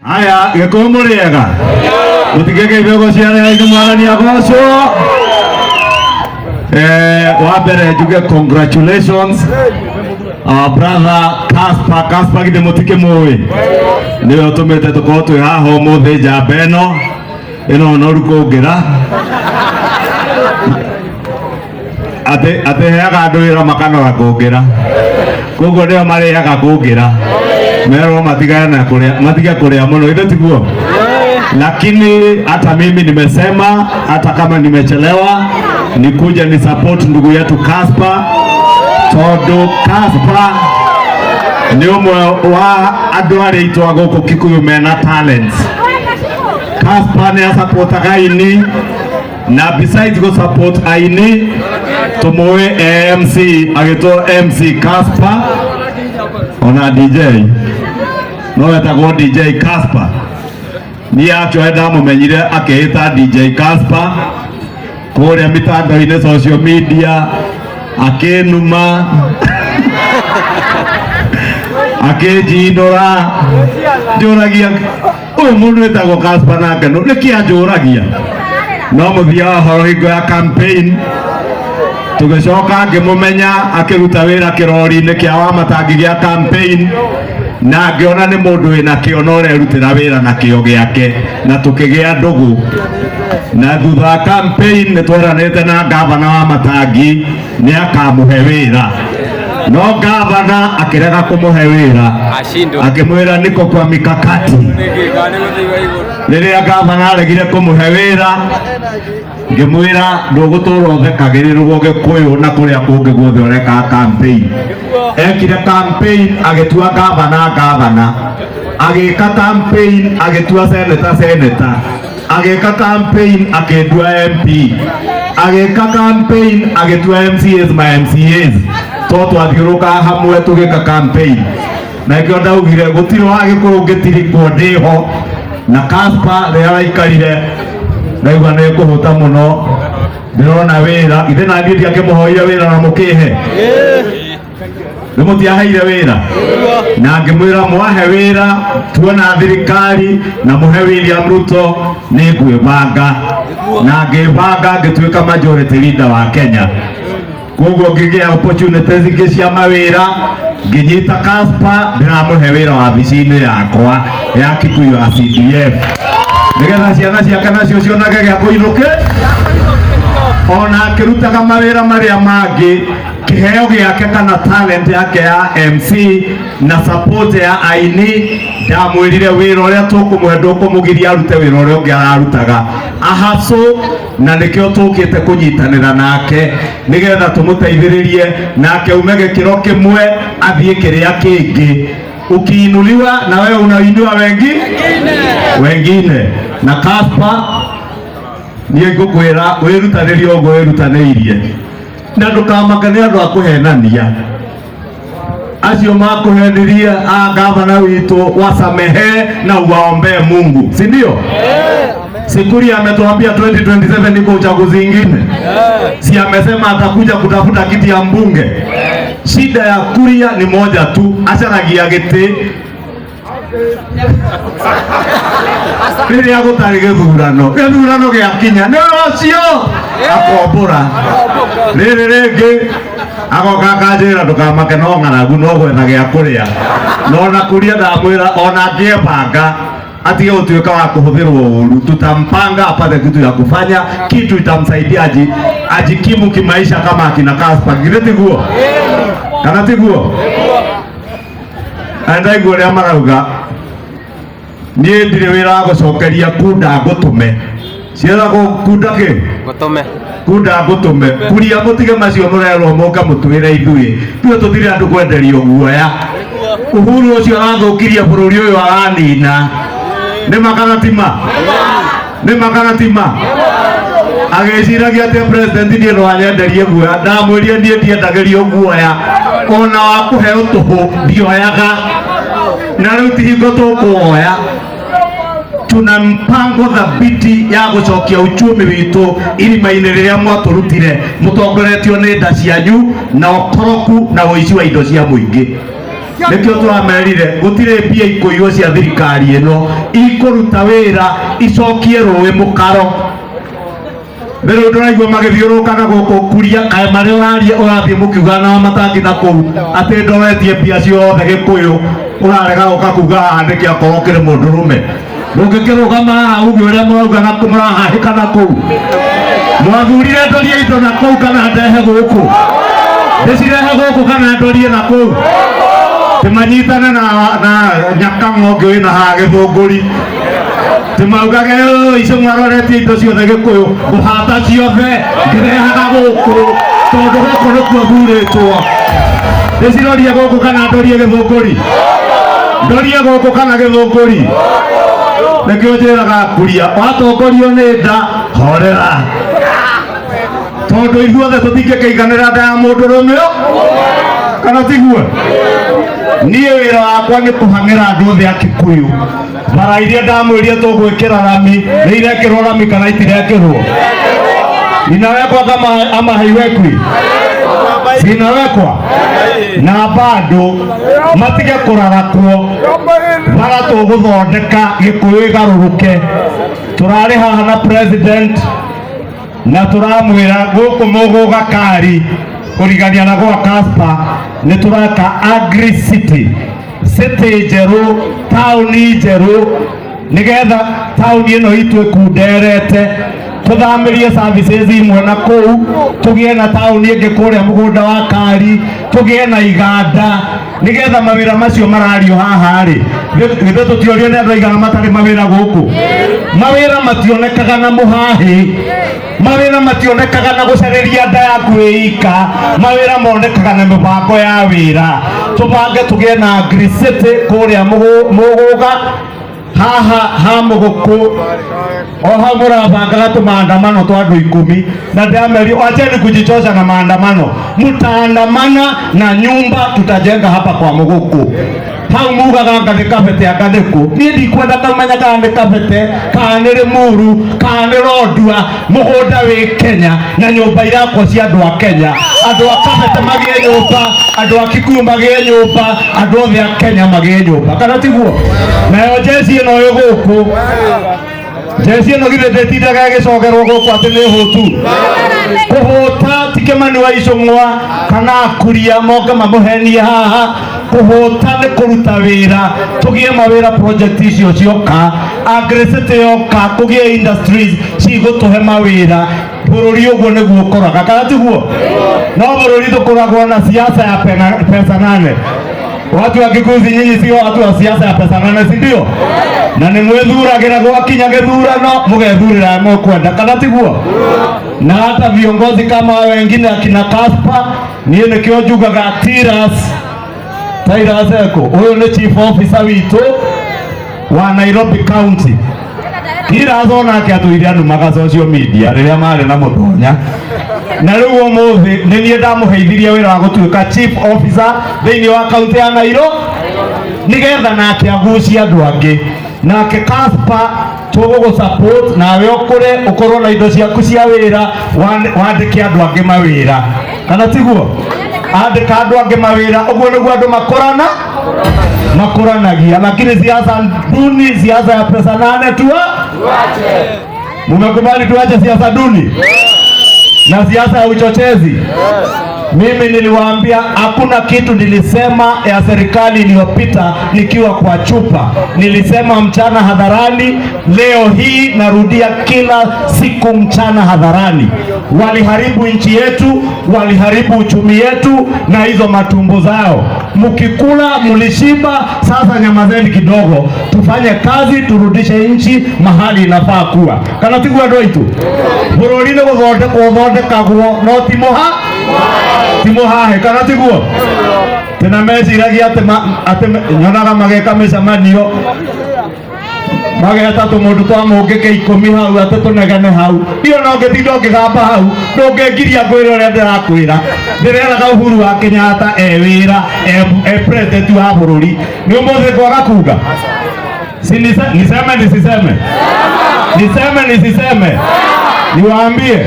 Haya, Gĩkũyũ mũrĩega, mũtingĩgeithio gũciarĩra ithe Mwathani agocwo. Wa mbere njuge congratulations our brother Casper. Casper githĩ mũtikĩmũĩ, nĩwe ũtũmĩte tũkorwo twĩ haha ũmũthĩ. Njamba ĩno ĩno noru kũngĩra atĩ atĩ heaga andũ wĩra makanora kũngĩra, koguo nĩo marĩaga kũngĩra, merwo matigane na kũrĩa, matige kũrĩa mũno, ithe tiguo? Lakini hata mimi nimesema hata kama nimechelewa nikuja ni support ndugu yetu Casper, tondu Casper nĩ ũmwe wa andũ arĩa itwa gũkũ Kikuyu mena talents. Casper nĩ asupportaga aini, na besides go support aini, tũmũĩ MC agĩtwo MC Casper, ona DJ no etagwo DJ Casper. Niĩ actually ndamũmenyire akĩĩta DJ Casper kũrĩa mitandao-inĩ, social media, akĩnuma, akĩnjindũra, njũragia ũyũ mũndũ wĩtagwo Casper nake nĩkĩ anjũragia. No mũthia wa horo, hingo ya campaign tũgĩcoka ngĩmũmenya akĩruta wĩra kĩrori-inĩ kĩa Wamatangi gĩa campaign, na ngĩona nĩ mũndũ wĩna kĩo na ũrerutĩra wĩra na kĩo gĩake, na tũkĩgĩa ndũgũ. Na thutha wa campaign nĩ tweranĩte na gavana wa Matangi nĩ akamũhe wĩra, no gavana akĩrega kũmũhe wĩra. Ashindwe. Akĩmwĩra niko kwa mikakati. Rĩrĩa gavana aregire kũmũhe wĩra, ngĩmwĩra ndũgũtũra ũthekagĩrĩrwo Gĩkũyũ na kũrĩa kũngĩ guothe ũreka campaign. Ekire campaign agĩtua gavana gavana, agĩka campaign agĩtua senator senator, agĩka campaign akĩndua MP, agĩka campaign agĩtua MCAs ma MCAs, to twathiũrũrũkaga hamwe tũgĩka campaign. Na ikĩo ndaugire gũtirĩ wa Gĩkũyũ ũngĩtirikwo ndĩho na Casper. Rĩrĩa araikarire ndaigua nĩ ngũhũta mũno, ndĩrona wĩra ithe na niĩ ndiakĩmũhoire wĩra na mũkĩhe, nĩ mũtiaheire wĩra, na ngĩmwĩra mwahe wĩra tuona thirikari na mũhe William Ruto nĩ ngwĩbanga, na ngĩbanga ngĩtuĩka majority leader wa Kenya. Koguo ngĩgĩa opportunities ingĩ cia mawĩra, ngĩnyita Casper ndĩramũhe wĩra wabici-inĩ yakwa ya Kikuyu ya CDF, nĩgetha ciana ciake nacio cionage gĩa kũinũke, ona akĩrutaga mawĩra marĩa mangĩ. Kĩheo gĩake kana talent yake ya MC na support ya aini, ndamwĩrire wĩra ũrĩa tũkũmũhe ndũkũmũgiria arute wĩra ũrĩa ũngĩ ararutaga ahacu, na nĩkĩo tũkĩte kũnyitanĩra nake nĩgetha tũmũteithĩrĩrie nake ume gĩkĩro kĩmwe athiĩ kĩrĩa kĩngĩ. Ukiinuliwa na wewe unainua wengi wengine. Na Casper, niĩ ngũkwĩra wĩrutanĩrie ũguo wĩrutanĩirie, na ndũkamake nĩ andũ a kũhenania acio makũhenirie a gavana witũ, wasamehe na uwaombee Mungu, si ndio? Sikuri ametuambia 2027 iko uchaguzi ingine, si amesema atakuja kutafuta kiti ya mbunge? Shida ya Kuria ni moja tu, acaragia gĩtĩ rĩrĩa gũtarĩ gĩthurano. Gĩthurano gĩakinya nĩ ũcio akombũra rĩrĩ rĩngĩ, agoka akanjĩra ndũkamake, no ng'aragu no gwetha gĩa kũrĩa. No na Kuria ndamwĩra ona angĩebanga atige gũtuĩka wa kũhũthĩrwo ũru, tutampanga apate kitu ya kufanya, kitu itamsaidia ajikimu kimaisha kama akina Casper. Githĩ tiguo kana tiguo? Na ndaigua ũrĩa marauga, niĩ ndirĩ wĩra wa gũcokeria kunda ngũtũme, ciĩragwo kunda kĩ? Gũtũme. Kunda ngũtũme. Kuria mũtige macio mũrerwo mũke mũtwĩre ithuĩ, ithuĩ tũtirĩ andũ kwenderio guoya. Uhuru ũcio arathũkirie bũrũri ũyũ, aranina nĩ makana tima, nĩ makana tima, agĩciragia atĩ president niĩ no anyenderie guoya. Ndamwĩrire niĩ ndiendagĩrio guoya, ona wa kũheo tũhũ ndioyaga, na rĩu ti hingo tũkũwoya. Tuna mpango thabiti ya gũcokia uchumi witũ irima-inĩ rĩrĩa mwatũrutire mũtongoretio nĩ nda cianyu na ũkoroku na ũici wa indo cia mũingĩ. Nĩkĩo tũramerire gũtirĩ mbia ikũiywo cia thirikari ĩno ikũruta wĩra icokie rũĩ mũkaro. Rĩu ndũraigua magĩthiũrũrũkaga gũkũ kuria kaĩ marĩa ũraria ũrathiĩ mũkiugaga na matangi na kũu atĩ ndoretie mbia ciothe Gĩkũyũ, ũrarega gũka kuga haha nĩkĩ akorwo kĩrĩ mũndũrũme. Mũngĩkĩrũgama haha uge ũrĩa mũrauga na mũrahahĩka na kũu. Mwathurire ndorie indo na kũu kana ndehe gũkũ? Ndĩcirehe gũkũ kana ndorie na kũu? Tĩmanyitane na nyakang'o ũngĩ wĩna haha gĩthũngũri. Tĩmaugage icio mwaroretie indo ciothe Gĩkũyũ, ngũhata ciothe ngĩrehaga gũkũ tondũ gũkũ nĩkuo thurĩtwo. Ndĩcirorie gũkũ kana ndorie gĩthũngũri? Ndorie gũkũ kana gĩthũngũri? Nĩkĩo njĩraga kuria watongorio nĩ nda horera, tondũ ithuothe tũtingĩkĩiganĩra nda ya mũndũrũme, kana tiguo? Niĩ wĩra wakwa nĩ kũhang'ĩra andũ othe a Kikuyu. Bara iria ndamwĩrire tũgwĩkĩra rami nĩ irekĩrwo rami kana itirekĩrwo? Inawekwa kama ama haiwekwi? Sinawekwa na bado matige kũrarakwo. Bara tũgũthondeka Gĩkũyũ ĩgarũrũke. Tũrarĩ haha na president na tũramwĩra gũkũ mũgũga kari kũrigania na gwa Casper nĩ tũraka agri city, city njerũ, taũni njerũ, nĩgetha taũni ĩno itũ ĩkunderete tũthamĩrie services imwe na kũu, tũgĩe na taũni ĩngĩ kũrĩa mũgũnda wa kari, tũgĩe na iganda nĩgetha mawĩra macio marario haha rĩ, githĩ tũtiorio nĩ andũ aigana matarĩ mawĩra gũkũ? Mawĩra mationekaga na mũhahĩ, mawĩra mationekaga na gũcarĩria nda yaku ĩika, mawĩra monekaga na mĩbango ya wĩra. Tũbange tũgĩe na Agri City kũrĩa mũgũga haha ha mũgũkũ o hau mũrabangaga tũmaandamano twa andũ 10 na ndĩrameri wacheni kujichosha na maandamano, mtaandamana na nyumba tutajenga hapa kwa mũgũkũ. Hau mugaga anga nĩ Kabete anga nĩkũ, niĩ ndikwenda kamenya kana nĩ Kabete kana nĩ Limuru kana nĩ Lodwar. Mũgũnda wĩ Kenya na nyũmba irakwo cia andũ a Kenya. Andũ a Kabete magĩe nyũmba, andũ a Kikuyu magĩe nyũmba, andũ othe a Kenya magĩe nyũmba, kana tiguo? Nayo jeci ĩno ĩ gũkũ, jeci ĩno githĩ ndĩtindaga ĩgĩcokerwo gũkũ atĩ nĩ hũtu? Kũhũta ti Kĩmani wa Icũng'wa kana Kuria moke mamũhenie haha. Kũhũta nĩ kũruta wĩra, tũgĩe mawĩra project icio cioka, Agri City yoka, kũgĩe industries cigũtũhe mawĩra. Bũrũri ũguo nĩguo ũkũraga, kana tiguo? No bũrũri tũkũragwo na siasa ya pesa nane. Watu wa Kikuyu, nyinyi sio watu wa siasa ya pesa nane, si ndio? Na nĩ mwĩthuragĩra gwakinya gĩthurano mũgethurĩra mũkwenda, kana tiguo? Na hata viongozi kama wengine akina Kaspa, niĩ nĩkĩo njugaga Tiras Tiras Eko ũyũ nĩ chief officer witũ wa Nairobi County. Tiras onake atũire anumaga social media rĩrĩa marĩ na mũtonya, na rĩu ũmũthĩ nĩ niĩ ndamũheithirie wĩra wa gũtuĩka chief officer thĩinĩ wa kaunti ya Nairobi nĩgetha nake agucie andũ angĩ. Nake Kaspa tũgũgũ support nawe ũkũre ũkorwo na indo ciaku cia wĩra, wandĩke andũ angĩ mawĩra, kana tiguo? Andĩka andũ angĩ mawĩra, ũguo nĩguo andũ makũrana makũranagia. Lakini siasa duni, siasa ya pesa nane tua mumekubali tuache siasa duni na siasa ya uchochezi? Mimi niliwaambia hakuna kitu nilisema ya serikali iliyopita nikiwa kwa chupa. Nilisema mchana hadharani, leo hii narudia kila siku mchana hadharani. Waliharibu nchi yetu, waliharibu uchumi yetu na hizo matumbo zao. Mkikula mlishiba, sasa nyamazeni kidogo, tufanye kazi, turudishe nchi mahali inafaa kuwa. Kana tiguo andũ aitũ? Bũrũri nĩ gũthondekwo ũthondekagwo no ti mũha ti mũhahe, kana tiguo? Tena meciragia atĩ nyonaga mageka mĩcemanio mageta tũmũndũ twa mũngĩke 10 hau atĩ tũnegene hau. Niĩ ona ũngĩtinda ũkĩgamba hau ndũngĩngiria ngwĩre ũrĩa ndĩrakwĩra. Ndĩreraga Uhuru wa Kenyatta e wĩra e president wa bũrũri. Nĩ ũmũthĩ ngwaga kuga? Si niseme nisiseme? Niseme nisiseme? Niwaambie?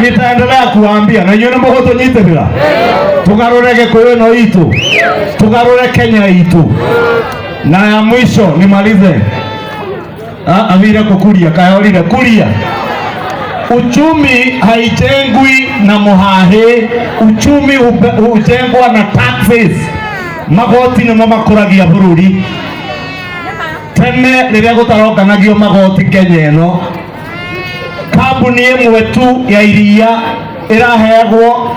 Nitaendelea kuwaambia na inyuĩ nĩ mũgũtũnyitĩrĩra tũgarũre Gĩkũyũ ĩno itũ, tũgarũre Kenya itũ. Na ya mwisho nimalize. Athire kukuria kayorire kuria. Uchumi haijengwi na muhahi, uchumi hujengwa na taxes. Magoti nĩmo makũragia bũrũri. Tene rĩrĩa gũtaronganagio magoti Kenya ĩno, kambuni ĩmwe tu ya iria ĩraheagwo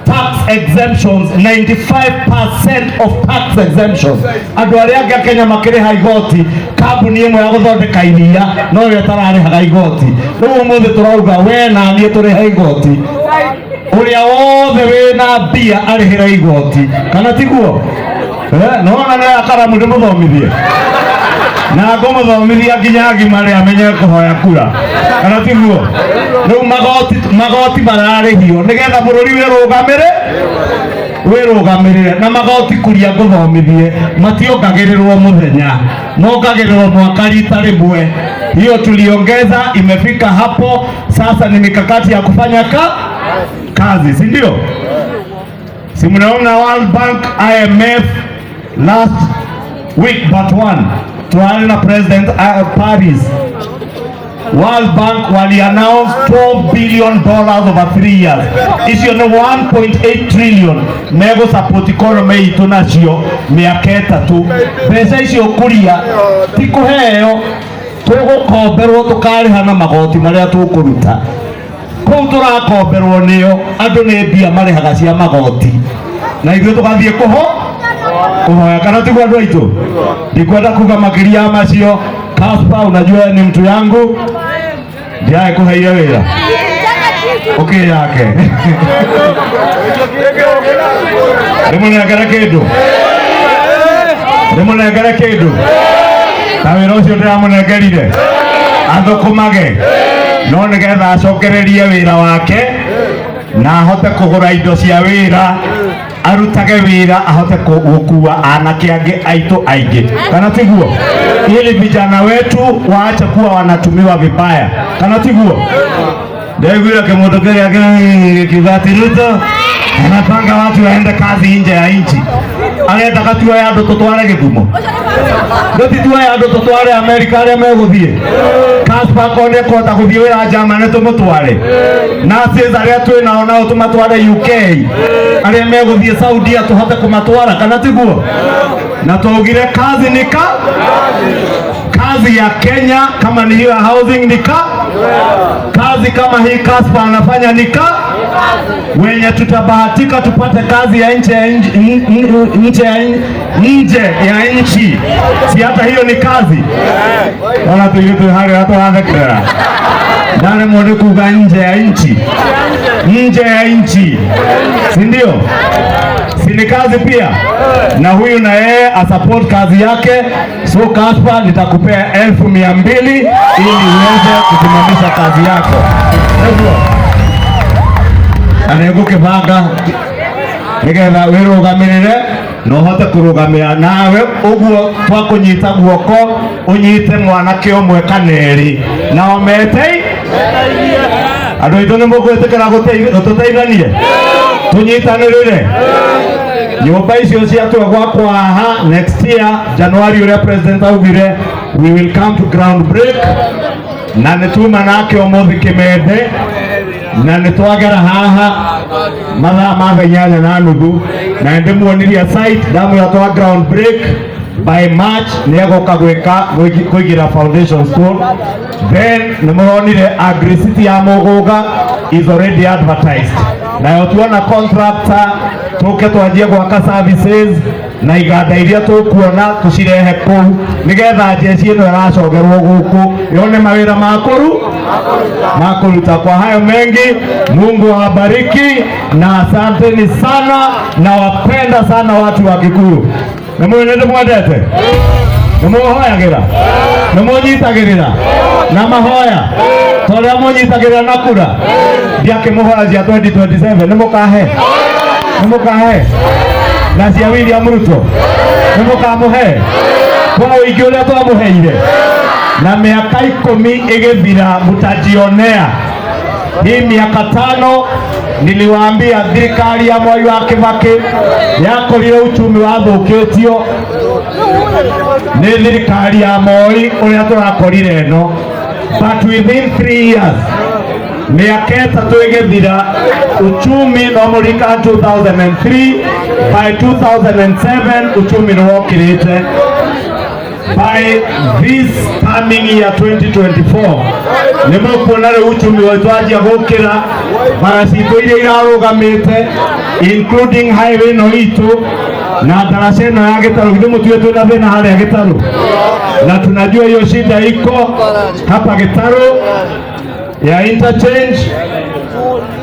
tax exemptions, 95% of tax exemptions. Andũ arĩa angĩ a Kenya makĩrĩha igoti, kambuni ĩmwe ya gũthondeka iria no yo ĩtararĩhaga igoti. Rĩu ũmũthĩ tũrauga we na niĩ tũrĩhe igoti, ũrĩa wothe wĩna mbia arĩhĩre igoti, kana tiguo? Nona nĩ akaramu ndĩmũthomithie na ngũmũthomithia nginya agima rĩ amenye kũhoya kura, kana tiguo? Rĩu magoti mararĩhio nĩgetha bũrũri wĩrũgamĩrĩre. Na magoti kuria ngũthomithie mationgagĩrĩrwo mũthenya, mongagĩrĩrwo mwaka rita rĩmwe. Hiyo tuliongeza, imefika hapo sasa. Ni mikakati ya kufanya kazi, si ndio? Si mnaona World Bank, IMF last week but one tuali na President Paris. World Bank wali announce $12 billion over 3 years. Icio nĩ 1.8 trillion mego support economy itũ nacio mĩaka ĩtatũ. Mbeca icio kuria ti kũheo, tũgũkomberwo tũkarĩha na magoti marĩa tũkũruta. Kũu tũrakomberwo nĩo andũ nĩ mbia marĩhaga cia magoti, na ithuĩ tũgathiĩ kũhoya, kana tiguo andũ aitũ? Ndikwenda kuga makĩria ya macio. Kaspa, unajua ni mtu yangu, ndiaye kuheire wĩra okay yake ndĩmũnengere kĩndũ, ndĩmũnengere kĩndũ ta wĩra ũcio ndĩramũnengerire athũkũmage, no nĩgetha acokererie wĩra wake na ahote kũgũra indo cia wĩra, arutage wĩra ahote gũkua anake angĩ aitũ aingĩ, kana tiguo? Ili vijana wetu waache kuwa wanatumiwa vibaya, kana tiguo? Ndaiguire kĩmũndũ kĩrĩa gĩkiuga atĩ Ruto anapanga watu waende kazi nje ya nchi. Arenda gatuoya andũ tũtware Gĩthumo, gũti tuoya andũ tũtware Amerika arĩa megũthiĩ. Kaspa akorwo nĩ ekũhota gũthiĩ wĩra Germany tũmũtware. Nurses arĩa twĩ nao nao tũmatware UK, arĩa megũthiĩ Saudia tũhote kũmatwara, kana tiguo? Na twaugire kazi ni kazi ya Kenya, kama ni hiyo ya housing ni kazi, kama hii Kaspa anafanya ni wenye tutabahatika tupate kazi ya nje ya nje ya nje ya nchi, si hata hiyo ni kazi? Ona tuitwe hari watu wathekera ndaremwo nĩ kuga nje ya nchi, nje ya nchi, si ndio? Si ni kazi pia? Na huyu na yeye asupport kazi yake. So Kaspa, nitakupea 200,000 ili uweze kusimamisha kazi yako. Na nĩngũkĩbanga nĩgetha wĩrũgamĩrĩre na ũhote kũrũgamĩra nawe ũguo twakũnyita guoko, ũnyite mwanake ũmwe kana erĩ nao metei andũ aitũ. Nĩ mũgwĩtĩkĩra tũteithanie tũnyitanĩrĩre nyũmba icio ciatua gwakwa haha next year January, ũrĩa president augire, we will come to ground break. Na nĩ tuma nake ũmũthĩ kĩmende na nĩ twagera haha mathaa ma thaa 8:30 na ndĩmuonirie site, ndamwĩra twa ground break by March nĩ egũka gwĩka kũigĩra foundation stone. Then nĩ mũronire Agri-City ya Mũgũga is already advertised, nayo tuona contractor tũke twanjie gwaka services na iganda iria tũkuona tũcirehe kũu nĩgetha njeci ĩno ĩracogerwo gũkũ yone mawĩra ma kũruta. Kwa hayo mengi, Mungu awabariki na asanteni sana, na wapenda sana watu wa Kikuyu. Nĩ mũĩ nĩ ndĩmwendete, nĩ mũhoyagĩra, nĩ mũnyitagĩrĩra na mahoya ta ũrĩa mũnyitagĩrĩra na kura. Ndiakĩmũhoya cia 2027, nĩ mũkahe, nĩ mũkahe na cia William Ruto, nĩ mũkamũhe kwa ũingĩ ũrĩa twamũheire na mĩaka 10 ĩgĩthira, mũtajionea. Hii miaka 5 niliwaambia thirikari ya Mwai wa Kibaki yakorire uchumi wathũkĩtio nĩ thirikari ya Moi ũrĩa tũrakorire ĩno, but within 3 years, mĩaka 3 ĩgĩthira, uchumi no mũrika 2003, by 2007 uchumi nĩ wokĩrĩte. By this coming year 2024 nĩ mũkuona rĩu uchumi witũ wanjia gũkĩra, bara citũ iria irarũgamĩte, including highway ĩno itũ na ndaraca ĩno ya Gĩtarũ. Githĩ mũtiũĩ twĩna thĩna harĩa Gĩtarũ? Na tunajua hiyo shida iko hapa Gĩtarũ ya interchange.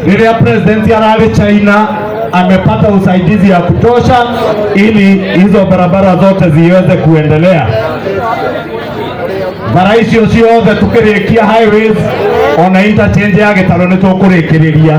Rĩrĩa president ararĩ China amepata usaidizi ya kutosha ili hizo barabara zote ziweze kuendelea. Bara icio ciothe tukĩrĩkia highways ona interchange ya Gĩtarũ nĩ tũkũrĩkĩrĩria.